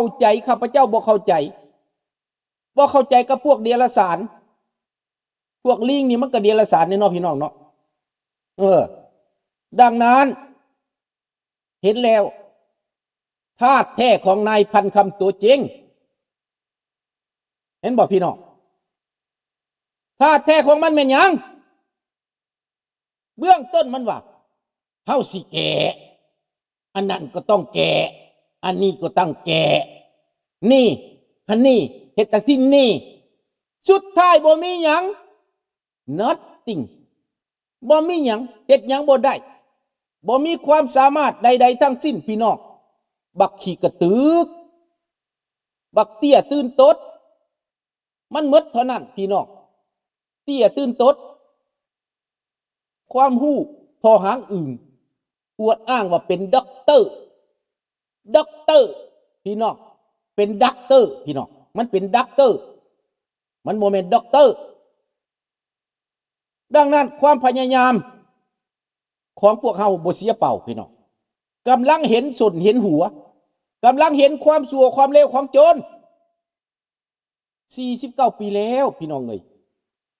າໃຈ ຂ້າພະເຈົ້າບໍ່ເຂົ້າໃຈ ບໍ່ເຂົ້າໃຈກັບພວກເດຍລະສານ. ພວກລີງນີ້ມັນກໍເດຍລະສານແດ່ເນາະ ພີ່ນ້ອງເນາະ. ເອີ ດັ່ງນັ້ນ ເຫັນແລ້ວ ທາດແທ້ຂອງນາຍພັນຄຳຕົວຈິງ ເຫັນບໍ່ພີ່ນ້ອງ? ທາດແທ້ຂອງມັນແມ່ນຫຍັງ? ເບື້ອງຕົ້ນມັນວ່າ ເຮົາຊິແກ້ ອັນນັ້ນກໍຕ້ອງແກ້ ອັນນີ້ກໍຕ້ອງແກ້ ນີ້ ອັນນີ້ ເຮັດຈັ່ງຊີ້ນີ້ ສຸດທ້າຍບໍ່ມີຫຍັງ nothing ບໍ່ມີຫຍັງ ເຮັດຫຍັງບໍ່ໄດ້ ບໍ່ມີຄວາມສາມາດໃດໆທັງສິ້ນ ພີ່ນ້ອງ. ບັກຂີ້ກະຕຶກ ບັກເຕ້ຍຕື່ນຕົດ ມັນໝົດເທົ່ານັ້ນ ພີ່ນ້ອງ. ເຕ້ຍຕື່ນຕົດ ຄວາມຮູ້ທໍ່ຫາງອຶ່ງ ອວດອ້າງວ່າເປັນດັອກເຕີ ດັອກເຕີ ພີ່ນ້ອງ ເປັນດັກເຕີ ພີ່ນ້ອງ ມັນເປັນດັກເຕີ ມັນບໍ່ແມ່ນດັອກເຕີ. ດັ່ງນັ້ນ ຄວາມພະຍາຍາມຂອງພວກເຮົາບໍ່ເສຍເປົ່າ ພີ່ນ້ອງ. ກຳລັງເຫັນສົ້ນເຫັນຫົວ ກຳລັງເຫັນຄວາມຊົ່ວຄວາມເລວຂອງໂຈນ. ສີ່ສິບເກົ້າປີແລ້ວ ພີ່ນ້ອງເອີຍ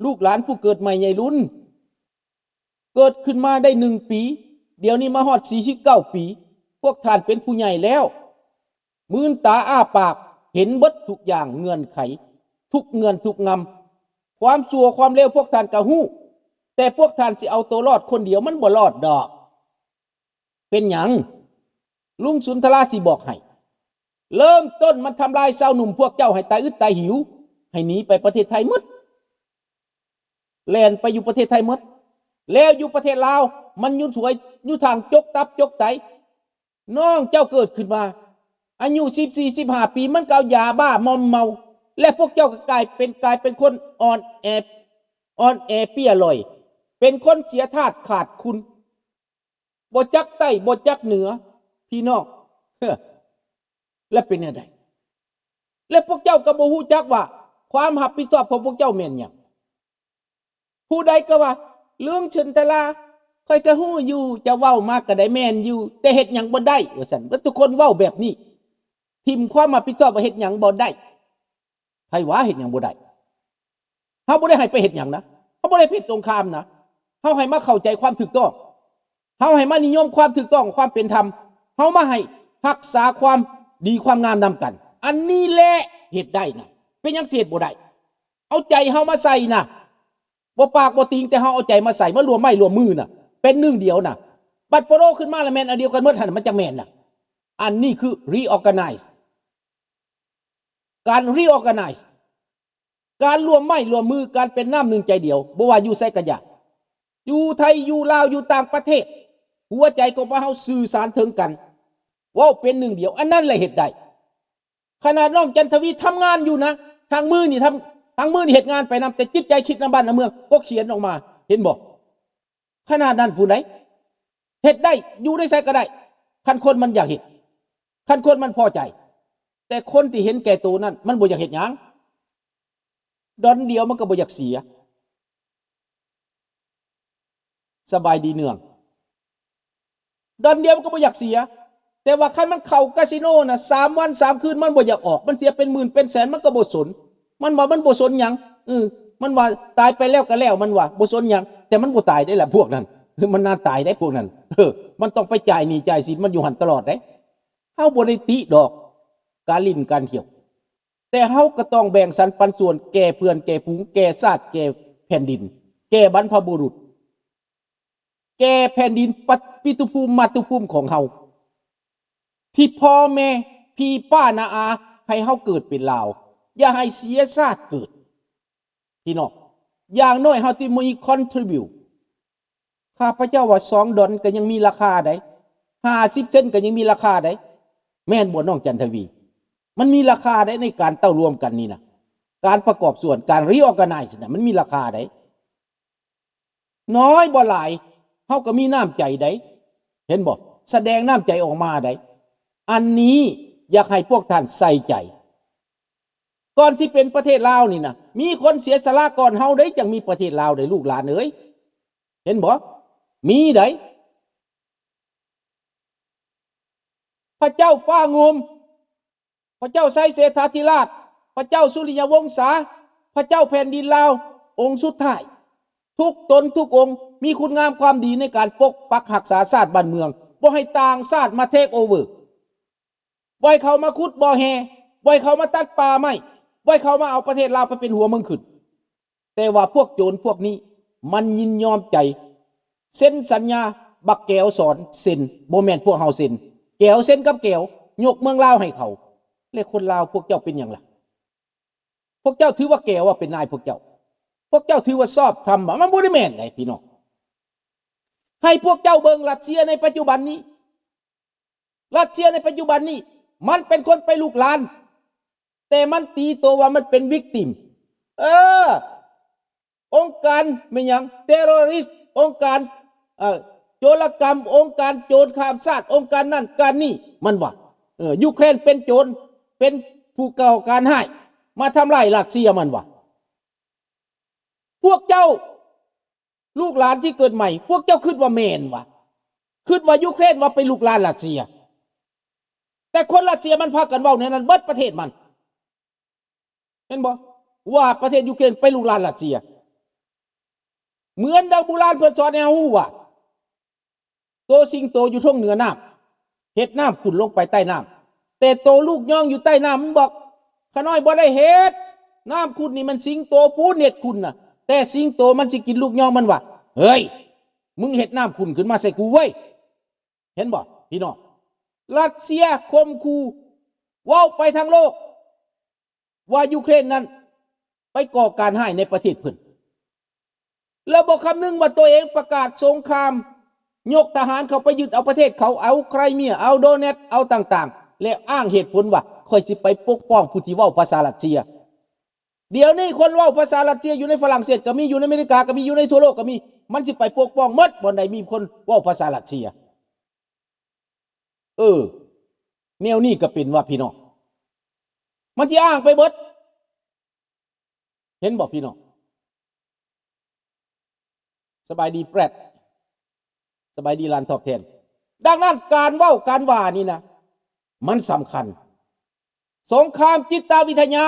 ລູກຫຼານຜູ້ເກີດໃໝ່ໃຫຍ່ລຸນ ເກີດຂຶ້ນມາໄດ້ໜຶ່ງປີ ດຽວນີ້ມາຮອດສີ່ສິບເກົ້າປີ ພວກທ່ານເປັນຜູ້ໃຫຍ່ແລ້ວ ມືນຕາອ້າປາກເຫັນເບິດທຸກຢ່າງ ເງື່ອນໄຂ ທຸກເງື່ອນທຸກງຳ ຄວາມຊົ່ວຄວາມເລວພວກທ່ານກໍຮູ້ ແຕ່ພວກທ່ານຊິເອົາໂຕລອດຄົນດຽວ ມັນບໍ່ລອດດອກ. ເປັນຫຍັງ? ລຸງສຸນທະລາຊິບອກໃຫ້ ເລີ່ມຕົ້ນມັນທຳລາຍຊາວໜຸ່ມພວກເຈົ້າໃຫ້ຕາອຶດຕາຫິວ ໃຫ້ໜີໄປປະເທດໄທໝົດ ແລ່ນໄປຢູ່ປະເທດໄທໝົດ ແລ້ວຢູ່ປະເທດລາວ ມັນຢູ່ຖວຍ ຢູ່ທາງຈົກຕັບຈົກໄຕ. ນ້ອງເຈົ້າເກີດຂຶ້ນມາ ອາຍຸສິບສີ່ ສິບຫ້າປີ ມັນກໍເອົາຢາບ້າມອມເມົາ ແລະ ພວກເຈົ້າກໍກາຍເປັນ ກາຍເປັນຄົນອ່ອນແອ ອ່ອນແອເປ້ຍຫຼອຍ ເປັນຄົນເສຍທາດຂາດຄຸນ ບໍ່ຈັກໃຕ້ບໍ່ຈັກເໜືອ ພີ່ນ້ອງ ແລະ ເປັນແນວໃດ? ແລະ ພວກເຈົ້າກໍບໍ່ຮູ້ຈັກວ່າຄວາມຮັບຜິດຊອບຂອງພວກເຈົ້າແມ່ນຫຍັງ? ຜູ້ໃດກໍວ່າ ລຸງສຸນທະລາ ຂ້ອຍກໍຮູ້ຢູ່ ເຈົ້າເວົ້າມາກໍໄດ້ແມ່ນຢູ່ ແຕ່ເຮັດຫຍັງບໍ່ໄດ້ ວ່າຊັ້ນ. ເບິດທຸກຄົນເວົ້າແບບນີ້ ຖິ້ມຄວາມຮັບຜິດຊອບວ່າເຮັດຫຍັງບໍ່ໄດ້. ໃຜວ່າເຮັດຫຍັງບໍ່ໄດ້? ເຮົາບໍ່ໄດ້ໃຫ້ໄປເຮັດຫຍັງນະ ເຮົາບໍ່ໄດ້ເຮັດສົງຄາມນະ ເຮົາໃຫ້ມາເຂົ້າໃຈຄວາມຖືກຕ້ອງ ເຮົາໃຫ້ມານິຍົມຄວາມຖືກຕ້ອງ ຄວາມເປັນທຳ ເຮົາມາໃຫ້ຮັກສາຄວາມດີຄວາມງາມນຳກັນ ອັນນີ້ແຫຼະເຮັດໄດ້ນະ ເປັນຫຍັງຊິເຮັດບໍ່ໄດ້? ເອົາໃຈເຮົາມາໃສ່ນະ ບໍ່ປາກບໍ່ຕີງ ແຕ່ເຮົາເອົາໃຈມາໃສ່ ມາລວມໄມ້ລວມມືນະ ເປັນໜຶ່ງດຽວນະ ບັດໂປໂລຂຶ້ນມາລະແມ່ນອັນດຽວກັນໝົດຫັ້ນ ມັນຈັ່ງແມ່ນນະ. ອັນນີ້ຄື reorganize ການ reorganize ການລວມໄມ້ລວມມື ການເປັນນ້ຳໜຶ່ງໃຈດຽວ ບໍ່ວ່າຢູ່ໃສກໍຢ່າ ຢູ່ໄທ ຢູ່ລາວ ຢູ່ຕ່າງປະເທດ ຫົວໃຈຂອງພວກເຮົາສື່ສານເຖິງກັນ ເວົ້າເປັນໜຶ່ງດຽວ ອັນນັ້ນແຫຼະເຮັດໄດ້. ຂະໜາດນ້ອງຈັນທະວີທຳງານຢູ່ນະ ທາງມືນີ້ທຳ ທາງມືນີ້ເຮັດງານໄປນຳ ແຕ່ຈິດໃຈຄິດນຳບ້ານນຳເມືອງ ກໍຂຽນອອກມາ ເຫັນບໍ່? ຂະໜາດນັ້ນພຸ້ນໃດ ເຮັດໄດ້ ຢູ່ໃນໃສກໍໄດ້ ຄັນຄົນມັນຢາກເຮັດ ຄັນຄົນມັນພໍໃຈ ແຕ່ຄົນທີ່ເຫັນແກ່ໂຕນັ້ນ ມັນບໍ່ຢາກເຮັດຫຍັງ ດອນດຽວມັນກໍບໍ່ຢາກເສຍ. ສະບາຍດີເນືອງ ດອນດຽວມັນກໍບໍ່ຢາກເສຍ ແຕ່ວ່າຄັນມັນເຂົ້າກາສິໂນນະ ສາມວັນສາມຄືນມັນບໍ່ຢາກອອກ ມັນເສຍເປັນໝື່ນເປັນແສນ ມັນກໍບໍ່ສົນ ມັນວ່າມັນບໍ່ສົນຫຍັງ ເອີ ມັນວ່າຕາຍໄປແລ້ວກໍແລ້ວ ມັນວ່າບໍ່ສົນຫຍັງ ແຕ່ມັນບໍ່ຕາຍເດ້ລະພວກນັ້ນ ມັນໜ້າຕາຍເດ້ພວກນັ້ນ ເອີ ມັນຕ້ອງໄປຈ່າຍໜີ້ຈ່າຍສິນ ມັນຢູ່ຫັ້ນຕະຫຼອດເດ້. ເຮົາບໍ່ໄດ້ຕິດອກການຫຼິ້ນການທ່ຽວ ແຕ່ເຮົາກໍຕ້ອງແບ່ງສັນປັນສ່ວນແກ່ເພື່ອນແກ່ຝູງ ແກ່ຊາດແກ່ແຜ່ນດິນ ແກ່ບັນພະບຸລຸດ ແກ່ແຜ່ນດິນປະ ປິຕຸພູມມາຕຸພູມຂອງເຮົາ ທີ່ພໍ່ແມ່ພີ່ປ້ານ້າອາໃຫ້ເຮົາເກີດເປັນລາວ ຢ່າໃຫ້ເສຍຊາດເກີດ ພີ່ນ້ອງ ຢ່າງໜ້ອຍເຮົາທີ່ມີ contribute ຂ້າພະເຈົ້າວ່າສອງດອນກໍຍັງມີລາຄາໃດ໋ ຫ້າສິບເຊັນກໍຍັງມີລາຄາໃດ໋ ແມ່ນບໍ່ນ້ອງຈັນທະວີ? ມັນມີລາຄາໃດ໋ ໃນການເຕົ້າລວມກັນນີ້ນະ ການປະກອບສ່ວນ ການ reorganize ນະ ມັນມີລາຄາໃດ໋ ນ້ອຍບໍ່ຫຼາຍ ເຮົາກໍມີນ້ຳໃຈໃດ໋ ເຫັນບໍ່? ສະແດງນ້ຳໃຈອອກມາໃດ໋ ອັນນີ້ຢາກໃຫ້ພວກທ່ານໃສ່ໃຈ ກ່ອນຊິເປັນປະເທດລາວນີ້ນະ ມີຄົນເສຍສະຫຼະກ່ອນເຮົາໃດ໋ ຈັ່ງມີປະເທດລາວໃດ໋ ລູກຫຼານເອີຍ ເຫັນບໍ່? ມີໃດ໋ ພະເຈົ້າຟ້າງຸ່ມ ພະເຈົ້າໄຊເສດຖາທິລາດ, ພະເຈົ້າສຸລິຍະວົງສາ, ພະເຈົ້າແຜ່ນດິນລາວອົງສຸດທ້າຍ. ທຸກຕົນທຸກອົງມີຄຸນງາມຄວາມດີໃນການປົກປັກຮັກສາຊາດບ້ານເມືອງ, ບໍ່ໃຫ້ຕ່າງຊາດມາເທກໂອເວີ, ບໍ່ໃຫ້ເຂົາມາຂຸດບໍ່ແຮ່, ບໍ່ໃຫ້ເຂົາມາຕັດປ່າໄມ້, ບໍ່ໃຫ້ເຂົາມາເອົາປະເທດລາວໄປເປັນຫົວເມືອງຂຶ້ນ. ແຕ່ວ່າພວກໂຈນພວກນີ້ມັນຍິນຍອມໃຈເຊັນສັນຍາ, ບັກແກວສອນເຊັນ, ບໍ່ແມ່ນພວກເຮົາເຊັນ, ແກວເຊັນກັບແກວ ຍົກເມືອງລາວໃຫ້ເຂົາ. ແລະຄົນລາວພວກເຈົ້າເປັນຫຍັງລະ? ພວກເຈົ້າຖືວ່າແກວວ່າເປັນນາຍພວກເຈົ້າ? ພວກເຈົ້າຖືວ່າຊອບທຳບໍ່? ມັນບໍ່ໄດ້ແມ່ນໃດພີ່ນ້ອງ. ໃຫ້ພວກເຈົ້າເບິ່ງຣັດເຊຍໃນປັດຈຸບັນນີ້, ຣັດເຊຍໃນປັດຈຸບັນນີ້ ມັນເປັນຄົນໄປລຸກລານ, ແຕ່ມັນຕີໂຕວ່າມັນເປັນວິກຕິມ. ເອີ ອົງການແມ່ນຫຍັງ? ເຕໂຣຣິສ, ອົງການ ເອີ ໂຈລະກຳ, ອົງການໂຈນຂ້າມຊາດ, ອົງການນັ້ນການນີ້ ມັນວ່າ. ເອີ ຢູເຄຣນເປັນໂຈນ, ເປັນຜູ້ກໍ່ການຮ້າຍ, ມາທຳລາຍຣັດເຊຍ ມັນວ່າ. ພວກເຈົ້າ ລູກຫຼານທີ່ເກີດໃໝ່, ພວກເຈົ້າຄິດວ່າແມ່ນຫວາ? ຄິດວ່າຢູເຄຣນວ່າໄປລຸກລານຣັດເຊຍ? ແຕ່ຄົນຣັດເຊຍມັນພາກັນເວົ້າແນວນັ້ນເບິດປະເທດມັນ. ເຫັນບໍ່? ວ່າປະເທດຢູເຄຣນໄປລຸກລານຣັດເຊຍ. ເໝືອນດັ່ງບູຮານເພິ່ນສອນໃຫ້ເຮົາຮູ້ວ່າ ໂຕສິງໂຕຢູ່ເທິງເໜືອນ້ຳ ເຮັດນ້ຳຂຸ້ນລົງໄປໃຕ້ນ້ຳ, ແຕ່ໂຕລູກຍອງຢູ່ໃຕ້ນ້ຳມັນບອກ, ຂ້ານ້ອຍບໍ່ໄດ້ເຮັດ, ນ້ຳຂຸ້ນນີ້ມັນສິງໂຕພຸ້ນເຮັດຂຸ້ນນະ, ແຕ່ສິງໂຕມັນຊິກິນລູກຍອງມັນວ່າ. ເຮີ້ຍ ມຶງເຮັດນ້ຳຂຸ້ນຂຶ້ນມາໃສ່ກູເວີຍ. ເຫັນບໍ່ພີ່ນ້ອງ? ຣັດເຊຍຂົ່ມຂູ່ເວົ້າໄປທັງໂລກ ວ່າຢູເຄຣນນັ້ນໄປກໍ່ການຮ້າຍໃນປະເທດເພິ່ນ ແລ້ວບໍ່ຄຳນຶງວ່າຕົວເອງປະກາດສົງຄາມ, ຍົກທະຫານເຂົ້າໄປຍຶດເອົາປະເທດເຂົາ, ເອົາໄຄຣເມຍ, ເອົາໂດແນດ, ເອົາຕ່າງໆ ແລ້ວອ້າງເຫດຜົນວ່າ ຂ້ອຍຊິໄປປົກປ້ອງຜູ້ທີ່ເວົ້າພາສາຣັດເຊຍ. ດຽວນີ້ຄົນເວົ້າພາສາຣັດເຊຍຢູ່ໃນຝຣັ່ງເສດກໍມີ, ຢູ່ໃນອາເມລິກາກໍມີ, ຢູ່ໃນທົ່ວໂລກກໍມີ, ມັນຊິໄປປົກປ້ອງໝົດ ບ່ອນໃດມີຄົນເວົ້າພາສາຣັດເຊຍ. ເອີ ແນວນີ້ກໍເປັນວ່າພີ່ນ້ອງ, ມັນຊິອ້າງໄປເບິດ. ເຫັນບໍ່ພີ່ນ້ອງ? ສະບາຍດີແປດ, ສະບາຍດີຫຼານຕອບແທນ. ດັ່ງນັ້ນການເວົ້າການວ່ານີ້ນະ ມັນສຳຄັນ. ສົງຄາມຈິດຕະວິທະຍາ,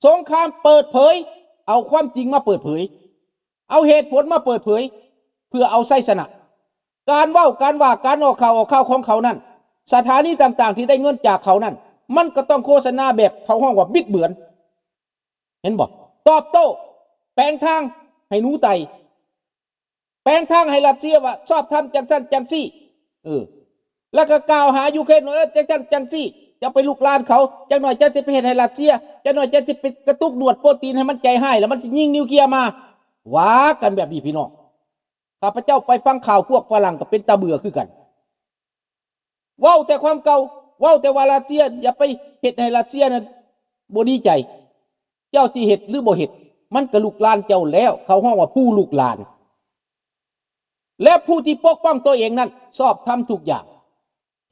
ສົງຄາມເປີດເຜີຍ, ເອົາຄວາມຈິງມາເປີດເຜີຍ, ເອົາເຫດຜົນມາເປີດເຜີຍ ເພື່ອເອົາໄຊຊະນະ. ການເວົ້າການວ່າ, ການອອກຂ່າວອອກຂ່າວຂອງເຂົານັ້ນ, ສະຖານີຕ່າງໆທີ່ໄດ້ເງິນຈາກເຂົານັ້ນ, ມັນກໍຕ້ອງໂຄສະນາແບບເຂົາຮ້ອງວ່າບິດເບືອນ. ເຫັນບໍ່? ຕອບໂຕ້, ແປງທາງໃຫ້ໜູໄຕ່, ແປງທາງໃຫ້ຣັດເຊຍວ່າຊອບທຳຈັ່ງຊັ້ນຈັ່ງຊີ້. ເອີ ແລ້ວກໍກ່າວຫາຢູເຄຣນວ່າ ເອີ ຈັ່ງຊັ້ນຈັ່ງຊີ້, ຈະໄປລຸກລານເຂົາ, ຈັກໜ້ອຍຈະໄປເຮັດໃຫ້ຣັດເຊຍ, ຈັກໜ້ອຍຈະໄປກະຕຸກໜວດໂປຕີນໃຫ້ມັນໃຈຮ້າຍ ແລ້ວມັນຊິຍິງນິວເຄຍມາ. ວ່າກັນແບບນີ້ພີ່ນ້ອງ. ຂ້າພະເຈົ້າໄປຟັງຂ່າວພວກຝຣັ່ງກໍເປັນຕາເບື່ອຄືກັນ. ເວົ້າແຕ່ຄວາມເກົ່າ, ເວົ້າແຕ່ວ່າຣັດເຊຍ, ຢ່າໄປເຮັດໃຫ້ຣັດເຊຍນັ້ນບໍ່ດີໃຈ. ເຈົ້າຊິເຮັດຫຼືບໍ່ເຮັດ, ມັນກໍລຸກລານເຈົ້າແລ້ວ, ເຂົາຮ້ອງວ່າຜູ້ລຸກລານ. ແລະ ຜູ້ທີ່ປົກປ້ອງຕົວເອງນັ້ນຊອບທຳທຸກຢ່າງ.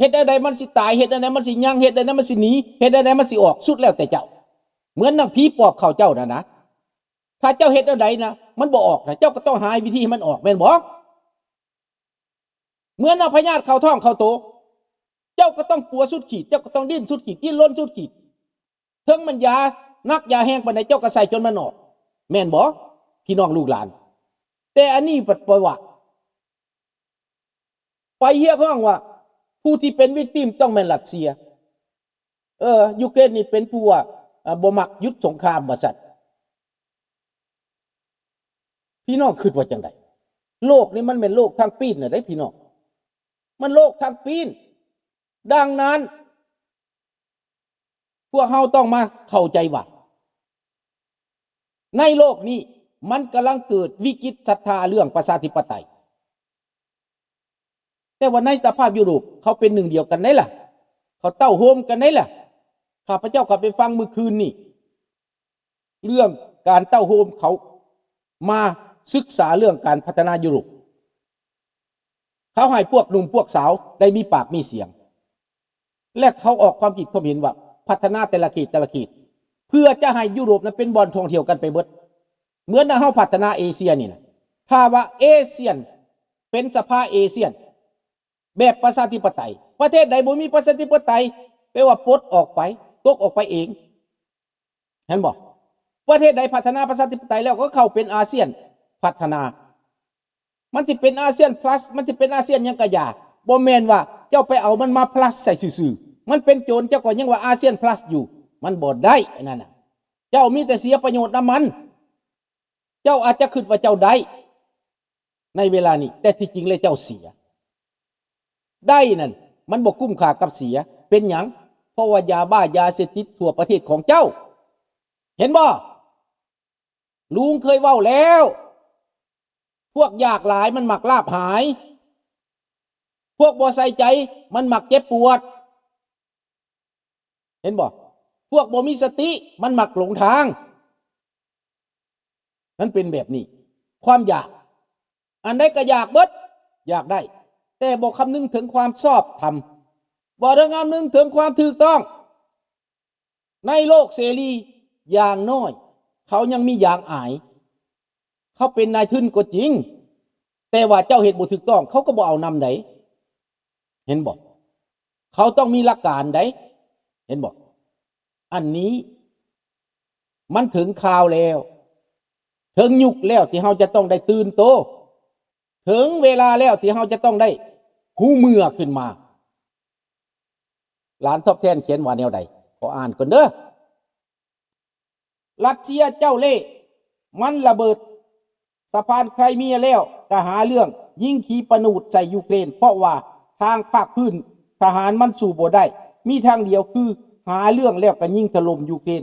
ເຮັດແນວໃດມັນຊິຕາຍ, ເຮັດແນວໃດມັນຊິຍັງ, ເຮັດແນວໃດມັນຊິໜີ, ເຮັດແນວໃດມັນຊິອອກ, ສຸດແລ້ວແຕ່ເຈົ້າ. ເໝືອນໜັງຜີປອບເຂົາເຈົ້ານັ້ນນະ. ຖ້າເຈົ້າເຮັດແນວໃດນະ ມັນບໍ່ອອກນະ, ເຈົ້າກໍຕ້ອງຫາວິທີໃຫ້ມັນອອກ, ແມ່ນບໍ່? ເໝືອນເອົາພະຍາດເຂົ້າທ້ອງເຂົ້າໂຕ, ເຈົ້າກໍຕ້ອງປົວສຸດຂີດ, ເຈົ້າກໍຕ້ອງດີ້ນສຸດຂີດ, ດີ້ນລົນສຸດຂີດ. ເຖິງມັນຢາໜັກຢາແຮງປານໃດ, ເຈົ້າກໍໃສ່ຈົນມັນອອກ, ແມ່ນບໍ່ ພີ່ນ້ອງລູກຫຼານ? ແຕ່ອັນນີ້ບັດບໍ່ວ່າ ໄປຮຽກຮ້ອງວ່າ ຜູ້ທີ່ເປັນວິກຕິມຕ້ອງແມ່ນຣັດເຊຍ. ເອີ ຢູເຄຣນນີ້ເປັນຜູ້ວ່າ ເອີ ບໍ່ມັກຢຸດສົງຄາມວ່າຊັ້ນ. ພີ່ນ້ອງຄິດວ່າຈັ່ງໃດ? ໂລກນີ້ມັນແມ່ນໂລກທັງປີ້ນນະເດ້ພີ່ນ້ອງ, ມັນໂລກທັງປີ້ນ. ດັ່ງນັ້ນ ພວກເຮົາຕ້ອງມາເຂົ້າໃຈວ່າ ໃນໂລກນີ້ມັນກຳລັງເກີດວິກິດສັດທາເລື່ອງປະຊາທິປະໄຕ. ແຕ່ວ່າໃນສະພາບຢູໂຣບ ເຂົາເປັນໜຶ່ງດຽວກັນໄດ໋ລະ, ເຂົາເຕົ້າໂຮມກັນໄດ໋ລະ. ຂ້າພະເຈົ້າກໍໄປຟັງມື້ຄືນນີ້ ເລື່ອງການເຕົ້າໂຮມເຂົາມາສຶກສາເລື່ອງການພັດທະນາຢູໂຣບ. ເຂົາໃຫ້ພວກໜຸ່ມພວກສາວໄດ້ມີປາກມີສຽງ ແລະ ເຂົາອອກຄວາມຄິດຄວາມເຫັນວ່າພັດທະນາແຕ່ລະເຂດແຕ່ລະເຂດ ເພື່ອຈະໃຫ້ຢູໂຣບນັ້ນເປັນບ່ອນທ່ອງທ່ຽວກັນໄປເບິດ. ເໝືອນດັ່ງເຮົາພັດທະນາເອເຊຍນີ້ນະ, ຖ້າວ່າອາຊຽນເປັນສະພາອາຊຽນ ແບບປະຊາທິປະໄຕ, ປະເທດໃດບໍ່ມີປະຊາທິປະໄຕ ແປວ່າປົດອອກໄປ, ຕົກອອກໄປເອງ. ເຫັນບໍ່? ປະເທດໃດພັດທະນາປະຊາທິປະໄຕແລ້ວ ກໍເຂົ້າເປັນອາຊຽນພັດທະນາ. ມັນຊິເປັນອາຊຽນພລັສ ມັນຊິເປັນອາຊຽນຫຍັງກະຢ່າ, ບໍ່ແມ່ນວ່າເຈົ້າໄປເອົາມັນມາພລັສໃສ່ຊື່ໆ. ມັນເປັນໂຈນ ເຈົ້າກໍຍັງວ່າອາຊຽນພລັສຢູ່. ມັນບໍ່ໄດ້ອັນນັ້ນນະ. ເຈົ້າມີແຕ່ເສຍປະໂຫຍດນຳມັນ. ເຈົ້າອາດຈະຄິດວ່າເຈົ້າໄດ້ໃນເວລານີ້, ແຕ່ທີ່ຈິງແລ້ວເຈົ້າເສຍ. ໄດ້ນັ້ນມັນບໍ່ກຸ້ມຄ່າກັບເສຍ. ເປັນຫຍັງ? ເພາະວ່າຢາບ້າຢາເສບຕິດທົ່ວປະເທດຂອງເຈົ້າ. ເຫັນບໍ່? ລຸງເຄີຍເວົ້າແລ້ວ, ພວກຢາກຫຼາຍມັນມັກລາບຫາຍ, ພວກບໍ່ໃສ່ໃຈມັນມັກເຈັບປວດ. ເຫັນບໍ່? ພວກບໍ່ມີສະຕິມັນມັກຫຼົງທາງ. ມັນເປັນແບບນີ້. ຄວາມຢາກ ອັນໃດກໍຢາກເບິດ, ຢາກໄດ້, ແຕ່ບໍ່ຄຳນຶງເຖິງຄວາມຊອບທຳ, ບໍ່ໄດ້ຄຳນຶງເຖິງຄວາມຖືກຕ້ອງ. ໃນໂລກເສລີ, ຢ່າງໜ້ອຍເຂົາຍັງມີຢາງອາຍ. ເຂົາເປັນນາຍທຶນກໍຈິງ, ແຕ່ວ່າເຈົ້າເຮັດບໍ່ຖືກຕ້ອງ ເຂົາກໍບໍ່ເອົານຳໃດ. ເຫັນບໍ່? ເຂົາຕ້ອງມີຫຼັກການໃດ. ເຫັນບໍ່? ອັນນີ້ມັນເຖິງຄາວແລ້ວ, ເຖິງຍຸກແລ້ວທີ່ເຮົາຈະຕ້ອງໄດ້ຕື່ນໂຕ, ເຖິງເວລາແລ້ວທີ່ເຮົາຈະຕ້ອງໄດ້ຮູ້ເມື່ອຂຶ້ນມາ. ຫຼານທອບແທນຂຽນວ່າແນວໃດ? ຂໍອ່ານກ່ອນເດີ້. ຣັດເຊຍເຈົ້າເລ່, ມັນລະເບີດສະພານໄຄເມຍແລ້ວ ກະຫາເລື່ອງຍິງຂີປະນາວຸດໃສ່ຢູເຄຣນ, ເພາະວ່າທາງພາກພື້ນທະຫານມັນສູ້ບໍ່ໄດ້, ມີທາງດຽວຄືຫາເລື່ອງແລ້ວກະຍິງຖະຫຼົ່ມຢູເຄຣນ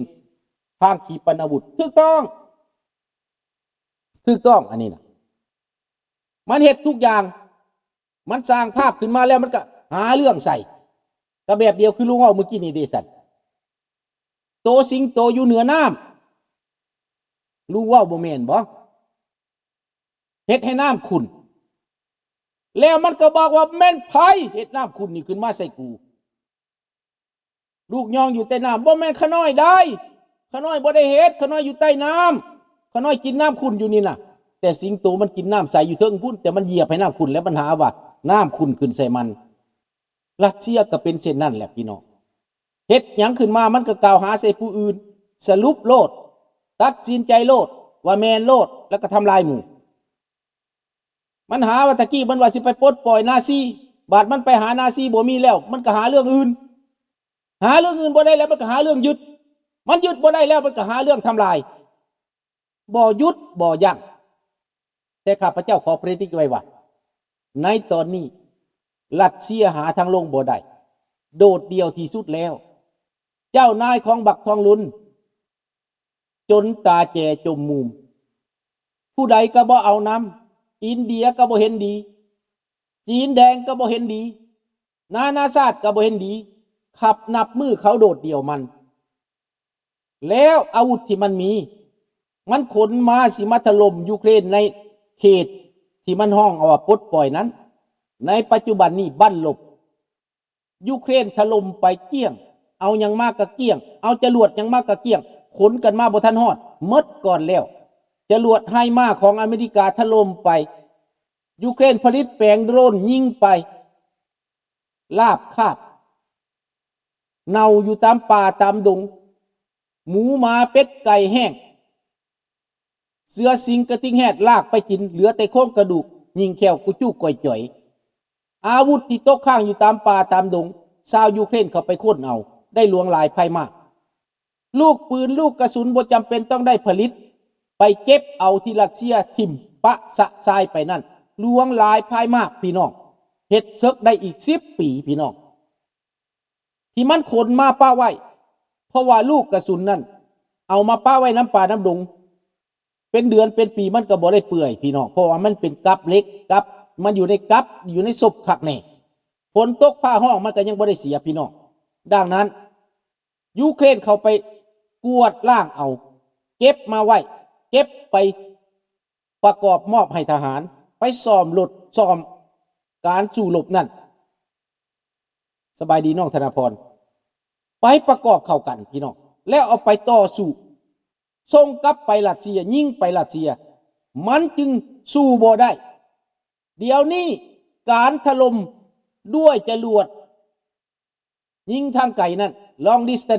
ທາງຂີປະນາວຸດ. ຖືກຕ້ອງ, ຖືກຕ້ອງ ອັນນີ້ນະ. ມັນເຮັດທຸກຢ່າງ. ມັນສ້າງພາບຂຶ້ນມາແລ້ວ ມັນກະຫາເລື່ອງໃສ່. ກະແບບດຽວຄືລຸງເວົ້າມື້ກີ້ນີ້ເດຊັ້ນ. ໂຕສິງໂຕຢູ່ເໜືອນ້ຳ, ລຸງເວົ້າບໍ່ແມ່ນບໍ? ເຮັດໃຫ້ນ້ຳຂຸ້ນ, ແລ້ວມັນກໍບອກວ່າ ແມ່ນໃຜເຮັດນ້ຳຂຸ້ນນີ້ຂຶ້ນມາໃສ່ກູ? ລູກຍ່ອງຢູ່ໃຕ້ນ້ຳ, ບໍ່ແມ່ນຂ້ານ້ອຍໃດ, ຂ້ານ້ອຍບໍ່ໄດ້ເຮັດ, ຂ້ານ້ອຍຢູ່ໃຕ້ນ້ຳ, ຂ້ານ້ອຍກິນນ້ຳຂຸ້ນຢູ່ນີ້ນະ. ແຕ່ສິງໂຕມັນກິນນ້ຳໃສຢູ່ເທິງພຸ້ນ, ແຕ່ມັນຢຽບໃຫ້ນ້ຳຂຸ້ນ ແລ້ວມັນຫາວ່ານ້ຳຂຸ້ນຂຶ້ນໃສ່ມັນ. ຣັດເຊຍກໍເປັນເຊັ່ນນັ້ນແຫຼະພີ່ນ້ອງ, ເຮັດຫຍັງຂຶ້ນມາມັນກໍກ່າວຫາໃສ່ຜູ້ອື່ນ, ສະຫຼຸບໂລດ, ຕັດສິນໃຈໂລດ ວ່າແມ່ນໂລດ ແລ້ວກໍທຳລາຍໝູ່. ມັນຫາວ່າຕະກີ້ມັນວ່າຊິໄປປົດປ່ອຍນາຊີ, ບາດມັນໄປຫານາຊີບໍ່ມີແລ້ວ ມັນກໍຫາເລື່ອງອື່ນ, ຫາເລື່ອງອື່ນບໍ່ໄດ້ແລ້ວ ມັນກໍຫາເລື່ອງຍຶດ, ມັນຍຶດບໍ່ໄດ້ແລ້ວ ມັນກໍຫາເລື່ອງທຳລາຍ, ບໍ່ຢຸດບໍ່ຢັ້ງ. ແຕ່ຂ້າພະເຈົ້າຂໍ predict ໄວ້ວ່າ ໃນຕອນນີ້ ຣັດເຊຍຫາທາງລົງບໍ່ໄດ້, ໂດດດ່ຽວທີ່ສຸດແລ້ວ. ເຈົ້ານາຍຂອງບັກທອງລຸນ ຈົນຕາແຈຈົມມຸມ, ຜູ້ໃດກໍບໍ່ເອົານຳ, ອິນເດຍກໍບໍ່ເຫັນດີ, ຈີນແດງກໍບໍ່ເຫັນດີ, ນານາຊາດກໍບໍ່ເຫັນດີ, ຄັບນັບມື້ເຂົາໂດດດ່ຽວມັນ. ແລ້ວອາວຸດທີ່ມັນມີ, ມັນຂົນມາຊິມາຖະຫຼົ່ມຢູເຄຣນໃນເຂດທີ່ມັນຮ້ອງເອົາວ່າປົດປ່ອຍນັ້ນ. ໃນປັດຈຸບັນນີ້ບັ້ນລົບ ຢູເຄຣນຖະຫຼົ່ມໄປກ້ຽງ, ເອົາຫຍັງມາກະກ້ຽງ, ເອົາຈະຫຼວດຫຍັງມາກະກ້ຽງ, ຂົນກັນມາບໍ່ທັນຮອດ, ໝົດກ່ອນແລ້ວ. ຈະຫຼວດໄຮມາຂອງອາເມລິກາຖະຫຼົ່ມໄປ, ຢູເຄຣນຜະລິດແປງໂດຣນຍິງໄປ, ລາບຄາບ ເນົ່າຢູ່ຕາມປ່າຕາມດົງ, ໝູໝາເປັດໄກ່ແຫ້ງ. ເສືອສິງກະທິງແຮດລາກໄປກິນ, ເຫຼືອແຕ່ໂຄງກະດູກ, ຍິງແຂ້ວກຸຈຸກອຍຈ່ອຍ. ອາວຸດທີ່ຕົກຄ້າງຢູ່ຕາມປ່າຕາມດົງ, ຊາວຢູເຄຣນເຂົ້າໄປຄົ້ນເອົາ, ໄດ້ຫຼວງຫຼາຍພາຍມາກ. ລູກປືນ, ລູກກະສຸນບໍ່ຈຳເປັນຕ້ອງໄດ້ຜະລິດ, ໄປເກັບເອົາທີ່ຣັດເຊຍຖິ້ມປະຊະຊາຍໄປນັ້ນ, ຫຼວງຫຼາຍພາຍມາກ, ພີ່ນ້ອງ. ເຮັດເສິກໄດ້ອີກສິບປີ, ພີ່ນ້ອງ. ທີ່ມັນຂົນມາປະໄວ້, ເພາະວ່າລູກກະສຸນນັ້ນເອົາມາປະໄວ້ນຳປ່ານຳດົງ ເປັນເດືອນເປັນປີມັນກໍບໍ່ໄດ້ເປື່ອຍພີ່ນ້ອງ, ເພາະວ່າມັນເປັນກັບເຫຼັກ, ກັບ, ມັນຢູ່ໃນກັບ, ຢູ່ໃນສົບຄັກແນ່. ຝົນຕົກຟ້າຮ້ອງມັນກໍຍັງບໍ່ໄດ້ເສຍພີ່ນ້ອງ. ດັ່ງນັ້ນ ຢູເຄຣນເຂົ້າໄປກວດລ້າງເອົາ, ເກັບມາໄວ້, ເກັບໄປ ປະກອບມອບໃຫ້ທະຫານ, ໄປສ້ອມລົດ, ສ້ອມການສູ້ລົບນັ້ນ. ສະບາຍດີນ້ອງທະນາພອນ. ໄປປະກອບເຂົ້າກັນພີ່ນ້ອງ, ແລ້ວເອົາໄປຕໍ່ສູ້, ສົ່ງກັບໄປຣັດເຊຍ, ຍິງໄປຣັດເຊຍ, ມັນຈຶ່ງສູ້ບໍ່ໄດ້. ດຽວນີ້ການຖະຫຼົ່ມດ້ວຍຈະຫຼວດ ຍິງທາງໄກນັ້ນ long distance